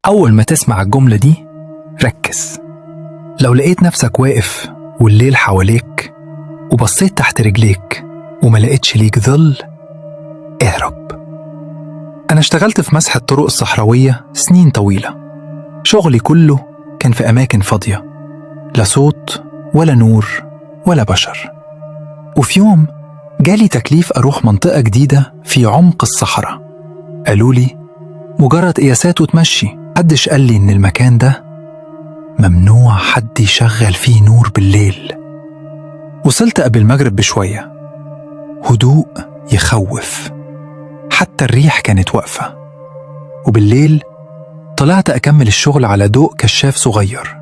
أول ما تسمع الجملة دي ركز. لو لقيت نفسك واقف والليل حواليك وبصيت تحت رجليك وما لقيتش ليك ظل، اهرب. أنا اشتغلت في مسح الطرق الصحراوية سنين طويلة. شغلي كله كان في أماكن فاضية، لا صوت ولا نور ولا بشر. وفي يوم جالي تكليف أروح منطقة جديدة في عمق الصحراء. قالوا لي مجرد قياسات وتمشي. محدش قال لي إن المكان ده ممنوع حد يشغل فيه نور بالليل. وصلت قبل المغرب بشوية. هدوء يخوف، حتى الريح كانت واقفة. وبالليل طلعت أكمل الشغل على ضوء كشاف صغير.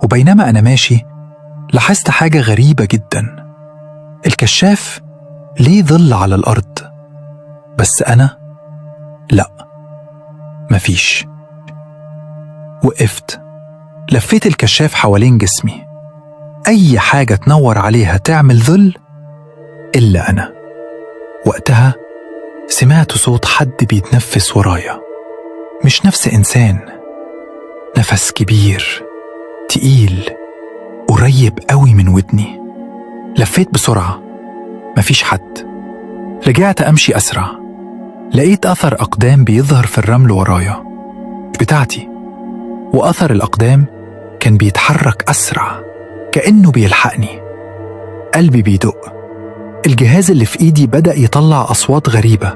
وبينما أنا ماشي لاحظت حاجة غريبة جدا. الكشاف ليه ظل على الأرض، بس أنا لأ، مفيش. وقفت، لفيت الكشاف حوالين جسمي، أي حاجة تنور عليها تعمل ظل إلا أنا. وقتها سمعت صوت حد بيتنفس ورايا، مش نفس إنسان، نفس كبير تقيل قريب قوي من ودني. لفيت بسرعة، مفيش حد. رجعت أمشي أسرع، لقيت أثر أقدام بيظهر في الرمل ورايا، بتاعتي. وأثر الأقدام كان بيتحرك أسرع، كأنه بيلحقني. قلبي بيدق، الجهاز اللي في إيدي بدأ يطلع أصوات غريبة،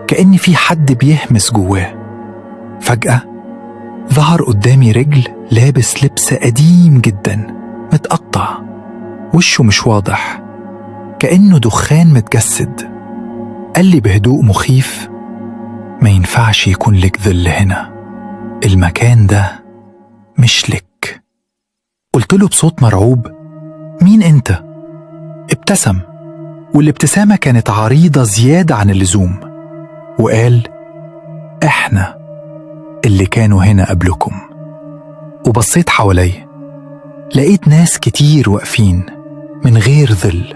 كأن في حد بيهمس جواه. فجأة ظهر قدامي رجل لابس لبس قديم جدا متقطع، وشه مش واضح، كأنه دخان متجسد. قال لي بهدوء مخيف: ما ينفعش يكون لك ظل هنا، المكان ده مش لك. قلت له بصوت مرعوب: مين انت؟ ابتسم، والابتسامة كانت عريضة زيادة عن اللزوم، وقال: احنا اللي كانوا هنا قبلكم. وبصيت حوالي، لقيت ناس كتير واقفين من غير ظل،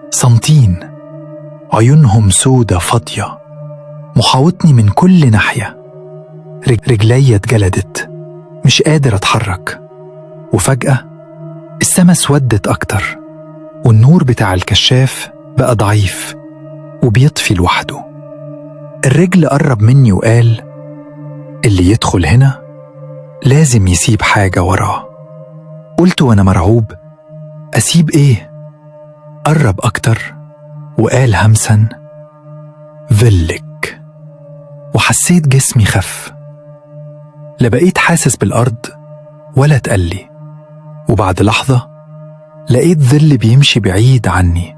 صامتين، عيونهم سودة فاضية، محاوطني من كل ناحية. رجلي اتجلدت، مش قادر أتحرك. وفجأة السما اسودت أكتر، والنور بتاع الكشاف بقى ضعيف وبيطفي لوحده. الرجل قرب مني وقال: اللي يدخل هنا لازم يسيب حاجة وراه. قلت وأنا مرعوب: أسيب إيه؟ قرب أكتر وقال همسا: ظلك. وحسيت جسمي خف، لا بقيت حاسس بالأرض ولا تقلي. وبعد لحظة لقيت ظل بيمشي بعيد عني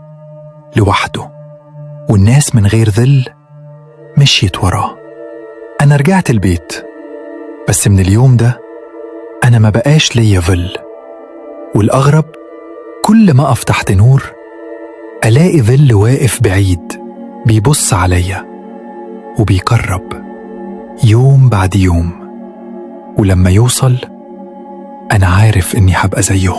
لوحده، والناس من غير ظل مشيت وراه. أنا رجعت البيت، بس من اليوم ده أنا ما بقاش ليا ظل. والأغرب كل ما أقف تحت نور ألاقي ظل واقف بعيد بيبص عليا وبيقرب يوم بعد يوم، ولما يوصل أنا عارف إني هبقى زيهم.